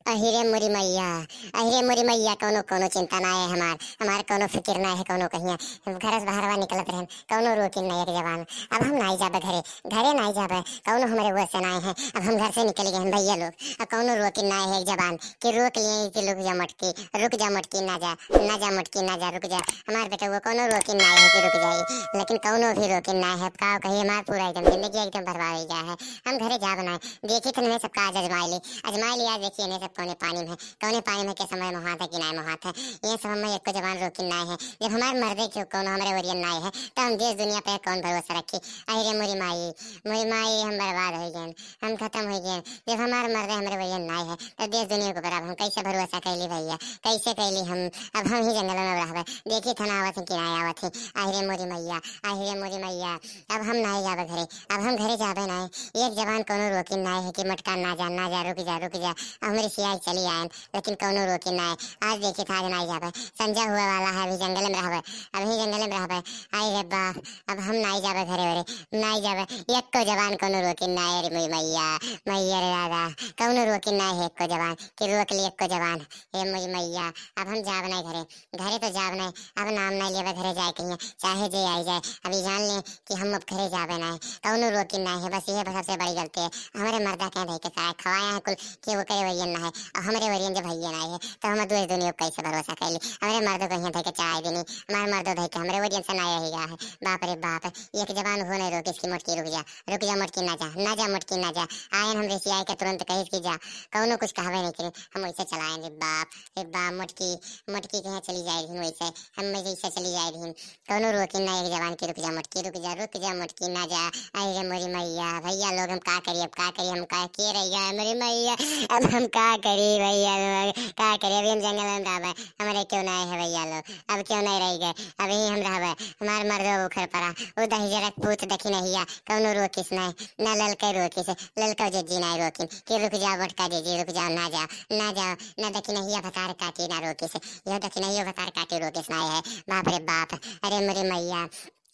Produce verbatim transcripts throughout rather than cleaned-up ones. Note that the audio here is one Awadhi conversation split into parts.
अहिरे मोरी मैया, अहिरे मोरी मैया, कौनो, कौनो चिंता नाय है हमार, हमार कौनो फिकिर नाय है कौनो कहिया। हम घर से बाहरवा निकलत रहन, कौनो रोकिन नाय एक जबान। अब हम नाई जाबे घरे, घरे नाई जाबे, कौनो हमरे वश से नाय है। अब हम घर से निकल गए हैं भैया लोग, अब कौनो रोकिन नाय है एक जबान कि रोक लिए कि रुक जा मोटकी, रुक जा मोटकी, ना जा, ना जा मोटकी, ना जा, रुक जा। हमार बेटवा कौनो रोकिन नाय है कि रुक जाई, लेकिन कौनो भी रोकिन नाय है। अब का कही, हमार पूरा एकदम जिंदगी एकदम बर्बाद हो गया है। हम घरे जाबे नाय, देखी थन में सबका आज अजमाई ली, अजमाई ली आज, देखिए इन्हें सब कौने पानी में, कौने पानी में के समय मोहात है कि नाय मोहात है। ये सब हमें एको जबान रोकिन नाय है। जब हमारे मर्दे के कौनो हमरे ओरियन नाय है, तो हम देश दुनिया पे कौन भरोसा रखी? अहिरे मोरी माई, मोरी माई, हम बर्बाद हो गए, हम खत्म हो गए। जब हमार मर्दे हमरे ओरियन नाय है, तो देश दुनिया के ऊपर अब हम कैसे भरोसा कैली भैया, कैसे कैली हम? अब हम ही जंगल में रहबे, देखी थन आवत है कि नाय आवत है। अहिरे मोरी मैया, अहिरे मोरी मैया, अब हम नाय जाबे घरे, अब हम घरे जाबे नाय। एक जबान कौनो रोकिन नाय है कि मोटका ना जा, ना जा, रुक जा, रुक जा। अब हमरे सियाई चली आयन, लेकिन कौनो रोकिन नाय। आज देखी था, आज नाय जाबे, संझा हुए वाला है, अभी जंगल में रहबे, अभी जंगल में रहबे। आई रे बाप, अब हम नाय जाबे घरे वरे, नाय जाबे, एको जबान कौनो रोकिन नाय। अरे मोरी मैया, मैया रे दादा, कौनो रोकिन नाय है एको जबान कि रोक ली एको जबान। ए मोरी मैया, अब हम जाबे नाय घरे, घरे तो जाब नाय, अब नाम नाय लेबे घरे जाए कहिया, चाहे जे आई जाए। अब ई जान ले कि हम अब घरे जाबे नाय, कौनो रोकिन नाय है। बस ये बस सबसे बड़ी गलती है, हमरे मर्दा के धई के सारा खवाया है कुल, कि वो करे वही ना है, और हमरे वरियन जब भैया नाय है, तो हम दूसरे दुनिया पे कैसे भरोसा कैली? हमरे मर्दो को यहाँ धई के चाय देनी, हमारे मर्दो धई के हमरे वरियन से नाय रही गया है। बाप रे बाप, एक जबान हो नाय रोकिस कि मोटकी रुक जा, रुक जा मोटकी, ना जा, ना जा मोटकी, ना जा। आयन हमरे सियाई के तुरंत कहिस कि जा, कौनो कुछ कहबे नहीं करी, हम वैसे चलायन रे बाप। ए बा मोटकी, मोटकी कहाँ चली जाए रही वैसे, हम मैं जैसे चली जाए रही। कौनो रोकिन ना एक जबान की, रुक जा मोटकी, रुक जा, रुक जा मोटकी, ना जा। अरे रे मोरी मैया, भैया लोग हम का करी, अब का करी, हम का के रह गया मोरी मैया, अब हम का करी भैया लोग, का करी, अभी हम जंगल में रहबे, हमरे क्यों ना है भैया लोग, अब क्यों नहीं रह गए, अभी हम रहबे, हमार मर्दो उखर पड़ा, वो दहिजरक पूत देखी नहीं है, कौनो रोकिस नहीं, ना ललके रोकिस, ललका जेजी ना रोकिन कि रुक जा मोटका जेजी, रुक जा, ना जा, ना जा। ना दखिनहिया भतार काटी ना रोकिस, यह दखिनहियो भतार काटी रोकिस ना है। बाप रे बाप, अरे मोरे मैया,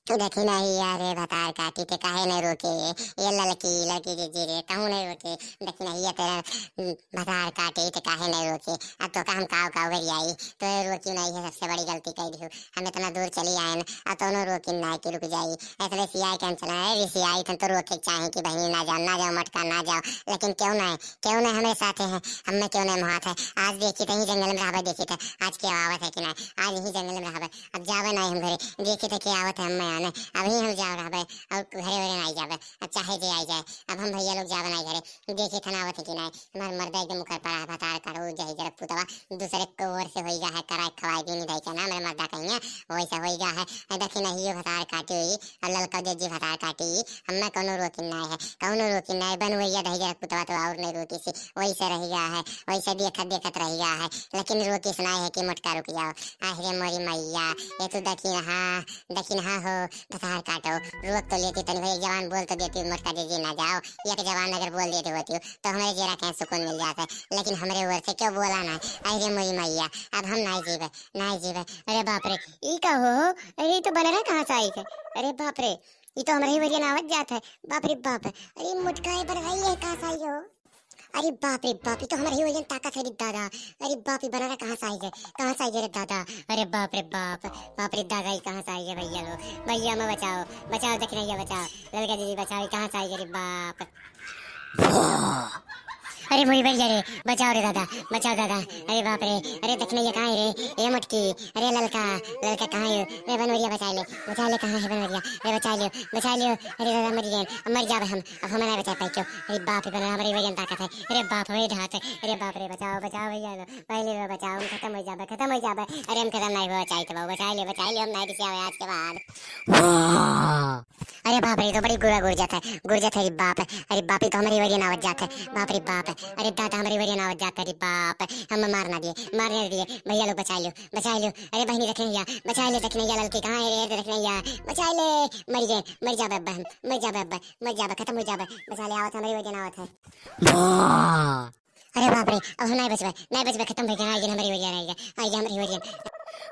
दखिनहिया रे भतार काटी ते काहे नहीं रोके? ये ललकी, ललकी जीजी रे, कहूँ नहीं रोके? दखिनहिया तेरा, हम्म, भतार काटी ते काहे नहीं रोके? अब तो का हम काव काव गरियाई, तो ये रोकी नहीं है, सबसे बड़ी गलती कह दी। हम इतना दूर चली आयन, अब तोनो रोकिन ना कि रुक जाई। ऐसे सियाई के हम चला, अरे सियाई, तन तो रोके चाहे कि बहिनी ना जाओ, ना जाओ मोटका, ना जाओ, लेकिन क्यों ना है? क्यों ना हमरे साथे है? हमें क्यों ना मोहात है? आज देखी त ही जंगल में रहबे, देखी त आज के आवत है कि ना, आज ही जंगल में रहबे। अब जाबे ना हम घरे, देखी त के आवत है हमें आने, अभी हम जाओ रहबे और घरे वरे ना जाबे, अब चाहे जे आई जाए, अब हम भैया लोग जाबे ना घरे, देखी त ना आवत है कि ना। हमार मर्दा एकदम उखर पड़ा है, भतार काटो, जही जरा पुतवा दूसरे को ओर से होई गा है, कराई खवाई भी नहीं दई के ना, हमारे मर्दा कहिया वैसा होई गा है। दखिनहियो भतार काटी हुई, और ललका जेजी भतार काटी, हमें कौनो रोकिन ना है, कौनो रोकिन ना है। बनवैया दही जरा पुतवा तो और नहीं रोकिस, वैसे रह गया है, वैसे देखत देखत रह गया है, लेकिन रोकिस ना है कि मोटका रुक जाओ। आह रे मोरी मैया, ये तू दखिनहा, दखिनहा हो, भतार काटो, रोक तो लेती तनी भाई, एक जबान बोल तो देती, मोटका जेजी ना जाओ। एक जबान अगर बोल देती होती तो हमारे जेरा के सुकून मिल जाता है, लेकिन हमरे ओर से क्यों बोला ना। आह रे मोरी मैया, अब हम नाई जीबे, नाई जीबे। अरे बाप रे, ई का हो, हो? अरे, ई तो बनरा कहाँ से आई है? अरे बाप रे, ई तो हमरे ही वरियन आवत जात है। बाप रे बाप, अरे मोटका, ये बनरा ये कहाँ से आई हो? अरे बाप रे बाप, ई तो हमरे ही वरियन ताकत है रे दादा। अरे बाप, ई बनरा कहाँ से आई है? कहाँ से आई है रे दादा? अरे बाप रे बाप, बाप रे दादा, ई कहाँ से आई है भैया लोग? भैया मैं बचाओ, बचाओ, दखिनहिया बचाओ, ललका जेजी बचाओ, ई कहाँ से आई है रे बाप? अरे मोरी भैया रे, बचाओ रे दादा, बचाओ दादा। अरे बाप रे, अरे दखिनहिया कहाँ है रे? ए मोटकी, अरे ललका, ललका कहाँ है? अरे बनवरिया बचा ले, बचा ले, कहाँ है बनवरिया? अरे बचा लियो, बचा लियो। अरे दादा मर गए, अब मर जाबे हम, अब हमें नहीं बचा पाई क्यों? अरे बाप रे, बनरा हमरे वरियन ताकत है। अरे बाप रे, ढात है। अरे बाप रे, बचाओ, बचाओ भैया लो, पहले वो बचाओ, हम खत्म हो जाबे, खत्म हो जाबे। अरे हम खत्म नहीं हो, बचा तो बचाओ, बचा लियो, बचा लियो, हम नहीं बचाओ आज के बाद। अरे बाप रे, ई तो बड़ी गुरा गुर जात है, गुर जात है रे बाप। अरे बाप, ई तो हमरे वरियन आवत जात है। बाप रे बाप, अरे दादा हमरे वरियन आवत जात है रे बाप। हम मार ना दिए, मार ना दिए, भैया लोग बचा लियो, बचा लियो। अरे बहिनी दखिनहिया, बचा ले दखिनहिया, ललकी कहाँ है रे दखिनहिया? बचा ले, मर गए, मर जाबे अब्बा हम, मर जाबे अब्बा, मर जाबे, खत्म हो जाबे। बचा ले, आवत हमरे वरियन आवत है। अरे बाप रे, अब हम नहीं बचबे, नहीं बचबे, खत्म हो गया, आई गए हमरे वरियन, आई गए, आई गए हमरे वरियन।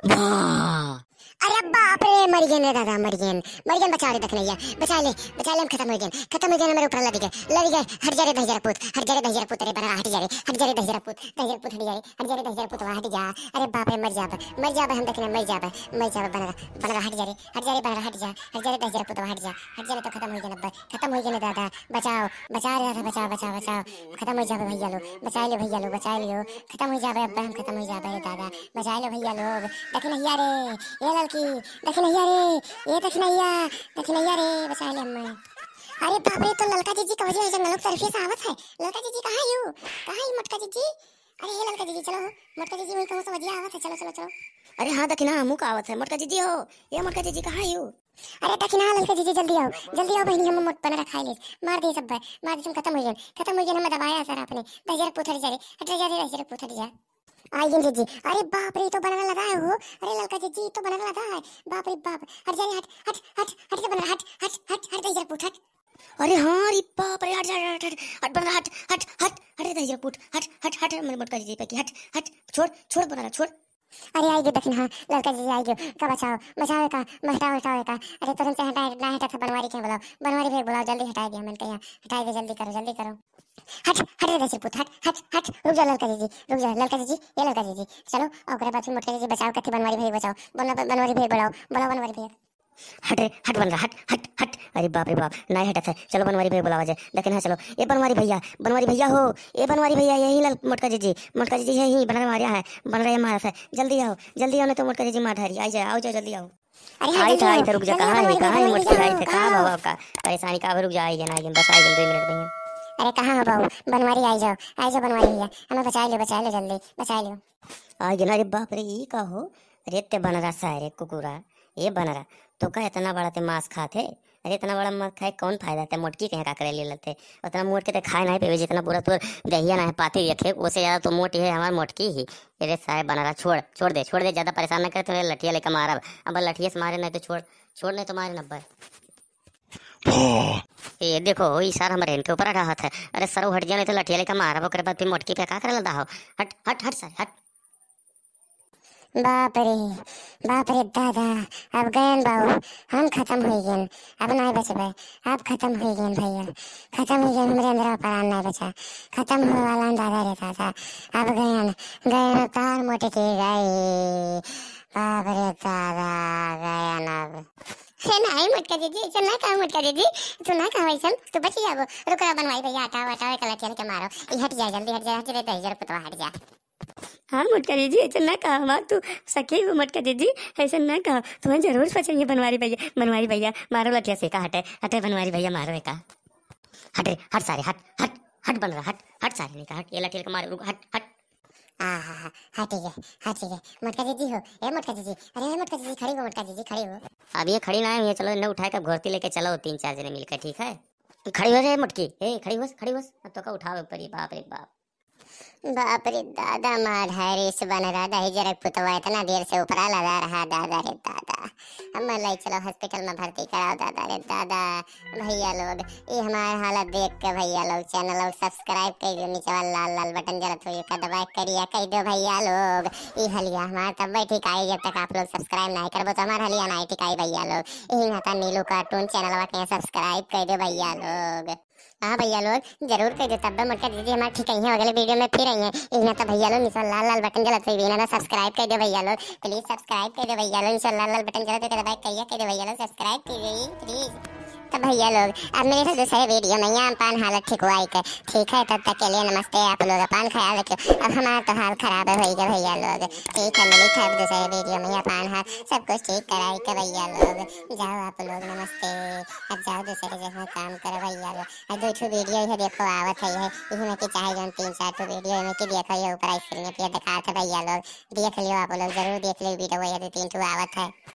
वाह। अरे बाप रे, मरि गेन रे दादा, मरि गेन, मरि गेन, बचा रे दखिनैया, बचा ले, बचा ले, हम खतम होइ गेन, खतम होइ गेन, हमरे ऊपर लदि गए, लदि गए, हट जा रे दहिजरा पूत, हट जा रे दहिजरा पूत, अरे बनरा हट जा रे, हट जा रे दहिजरा पूत, दहिजरा पूत हट जा रे, हट जा रे दहिजरा पूत, हट जा। अरे बाप रे, मरि जाब, मरि जाब हम दखिना, मरि जाब, मरि जाब बनरा, बनरा हट जा रे, हट जा रे दहिजरा पूत, हट जा, हट जा रे तो खतम होइ गेन अब्बे, खतम होइ गेन दादा, बचाओ, बचाओ रे दादा, बचाओ, बचाओ, बचाओ, खतम होइ जाबे भैया लोग, बचाइ लो भैया लोग, बचाइ लो, खतम होइ जाबे अब्बे हम, खतम होइ जाबे रे दादा, बचाइ लो भैया लोग। दखिनैया रे, ए ललकी, दखिनैया रे, ए दखिनैया, दखिनैया रे, बचाइ ले अम्मा। अरे बाप रे, तो ललका जिज्जी का वजह है, जंगल के तरफे से आवत है। ललका जिज्जी, कहाँ यू? कहाँ यू मोटका जिज्जी? अरे हे ललका जिज्जी, चलो हो, मोटका जिज्जी वही कहूँ से वजिया आवत है, चलो, चलो, चलो। अरे हाँ दखिना, हमू का आवत है, मोटका जिज्जी हो, ए मोटका जिज्जी, कहाँ यू? अरे दखिना, ललका जिज्जी, जल्दी आओ, जल्दी आओ बहिनी, हम मोट बनरा खाइ ले, मार दे सब, मार दे, हम खतम होइ गेन, खतम होइ गेन, हम दबाया सर आपने, दहिजरा पूत हट जा रे, हट जा रे, दहिजरा पूत हट जा। आइ गेन जिज्जी। अरे बाप रे, ई तो बनरा लदाय हो। अरे ललका जिज्जी, ई तो बनरा लदाय है। बाप रे बाप। हट जा रे, हट, हट, हट, हट रे बनरा, हट, हट, हट, हट, दहिजरा पूत, हट। अरे हाँ रे बाप रे, हट जा, हट, हट, हट बनरा, हट, हट, हट, हट रे दहिजरा पूत, हट, हट, हट, मोटका जिज्जी पे की, हट, हट, छोड़, छोड़ बनरा, छोड़। अरे आइ गे दखिनहा, ललका जिज्जी आइ गे, का बचाओ, बचाओ का, हटाओ, हटाओ का। अरे तुरंत से हटाए, ना हटा था बनवारी के बुलाओ, बनवारी भैया बुलाओ, जल्दी हटाइ दे हमन के यहाँ, हटाइ दे, जल्दी करो, जल्दी करो। हट, हट रे दहिजरा पूत, हट, हट, हट, रुक जाओ ललका जिज्जी, रुक जाओ ललका जिज्जी, ए ललका जिज्जी, चलो, ओकरे बाद फिर मोटका जिज्जी बचाओ, कथी बनवारी भैया बचाओ, बन-, बनवारी भैया बुलाओ, बुलाओ बनवारी भैया। हट रे, हट बनरा, हट, हट, हट। अरे बाप रे बाप, नाहीं हटत है, चलो बनवारी भैया बुलावा जाए, दखिनहा चलो, ए बनवारी भैया, बनवारी भैया हो, ए बनवारी भैया, यही लल-, मोटका जिज्जी, मोटका जिज्जी यही बनरा मारा है, बनरा मारा है, जल्दी आओ, जल्दी आओ, नहीं तो मोटका जिज्जी मार डारी, आइ जाए, आओ जाओ, जल्दी आओ। अरे हाँ, आई जल्दी था, आओ, आई था, रुक जा, जल्दी आओ, कहाँ है, बनवारी कहाँ है भैया, मोटकी, जल्दी आई आओ, था, कहाँ आओ। बाबा का परेशानी का, रुक जा, आइ गेन, आइ गेन, बस आइ गेन, दो मिनट में। अरे कहाँ हो बाबू, बनवारी आइ जाओ, आइ जाओ बनवारी भैया, हमें बचाइ लो, बचाइ लो जल्दी, बचाइ लो। आइ गेन, अरे बाप रे, ई का हो, अरे ते बनरा सारे कुकुरा, ए बनरा, तो का इतना बड़ा ते मांस खात है? अरे इतना बड़ा मांस खाए कौन फायदा, ते मोटकी कहे का करे ले लेते, उतना मोट के ते खाए नाहीं पेबे, जितना पूरा तोर देहिया ना है पाती देखे, ओसे ज्यादा तो मोटी है हमार मोटकी ही। अरे सारे बनरा, छोड़, छोड़ दे, छोड़ दे, ज्यादा परेशान ना करे, तुम्हें लठिया लेके मारब। अब लठिया से मारे नहीं तो छोड़, छोड़ नहीं तो मारे नब्बे। हाँ। ए देखो, ई सार हमरे इनके ऊपर अड़ाहत है। अरे सरऊ हट जा, नहीं तो लठिया लेके मारब, ओकरे बाद फिर मोटकी पे का करे लदा हो। हट, हट, हट सारे, हट। बाप रे, बाप रे दादा, अब गयन बाबू, हम खतम होइ गेन, अब नाहीं बचबे, अब खतम होइ गेन भैया, खतम होइ गेन, हमरे अंदर प्राण नाहीं बचा, खतम होइ वाला दादा रे दादा, अब गयन, गयन तार मोटकी गई, बाप रे दादा, गयन अब। हे नाहीं मोटका जिज्जी, ऐसे ना कहो मोटका जिज्जी, तू ना कहो ऐसन, तू बच जाबो। रुको बनवारी भैया, हटाओ, हटाओ, एक लठिया लेके मारो, ई हट जाए, जल्दी हट जाए, हट जाए, दहिजरा पुतवा हट जा। हाँ मोटका जिज्जी, ऐसे ना कहा हमार, तू सखी हो मोटका जिज्जी, ऐसे ना कहा, तुम्हें जरूर बचाएंगे बनवारी भैया, बनवारी भैया, मारो लठिया से का हटे, हटे बनवारी भैया, मारो एका। हट रे, हट सारे, हट, हट, हट बनरा, हट, हट सारे, नहीं कहा, हट, ये लठिया लेके मारो, रुक, हट, हट। आ हा हा, हाँ ठीक है, हाँ ठीक है, मोटका जिज्जी हो, ए मोटका जिज्जी, अरे ए मोटका जिज्जी, खड़ी हो मोटका जिज्जी, खड़ी हो। अब ये खड़ी ना है, ये चलो, इन्हें उठाए के घोरती लेके चलो, तीन चार जने मिलके, ठीक है? खड़ी हो रे मोटकी, ए खड़ी हो, खड़ी हो, अब तो का उठावे ऊपर, ये बाप रे बाप। बाप रे दादा, मार है रे इस बनरा, दहिजरा पुतवा इतना देर से ऊपरा लदा रहा, दादा रे दादा। अब मैं ले चलो hospital में भर्ती कराओ, दादा रे दादा। भैया लोग, ई हमार हालत देख के भैया लोग channel लोग subscribe कर दियो, नीचे वाला लाल लाल button जलत होई, ओका दबाए करिया कर दो भैया लोग। ई हलिया हमार तब बैठी काई, जब तक आप लोग subscribe नाहीं करबो तो हमार हलिया नाहीं टिकाई भैया लोग। यही नाता नीलू cartoon channel वा के subscribe कर दो भैया लोग। हाँ भैया लोग, जरूर कर दो, तब मोटका जिज्जी हमार ठीक है, अगले video में फिर आई है। यही नाता भैया लोग, नीचे वाला लाल लाल button जलत होई, ना subscribe कर दो भैया लोग, please subscribe कर दो भैया लोग, नीचे वाला लाल लाल button जलत होई, दबाए करिया कर दो भैया लोग, subscribe कर दो please। तो भैया लोग, अब मिले थे दूसरे video में, यहाँ अपन हालत ठीक हुआ है, ठीक है, तब तक के लिए नमस्ते, आप लोग अपन ख्याल रखियो। अब हमारा तो हाल खराब है भैया, भैया लोग, ठीक है, मिले थे अब दूसरे video में, यहाँ अपन हाल सब कुछ ठीक कराई के भैया लोग, जाओ आप लोग, नमस्ते। अब जाओ दूसरे जगह काम करो भैया लोग। अब दो ठो video इहे देखो आवत है, इहे, इहे में के चाहे जौन तीन चार ठो video इमे के देखो, ये ऊपर screen पे दिखात है भैया लोग, देख लियो आप लोग, जरूर देख लियो video, ये दो तीन ठो आवत है।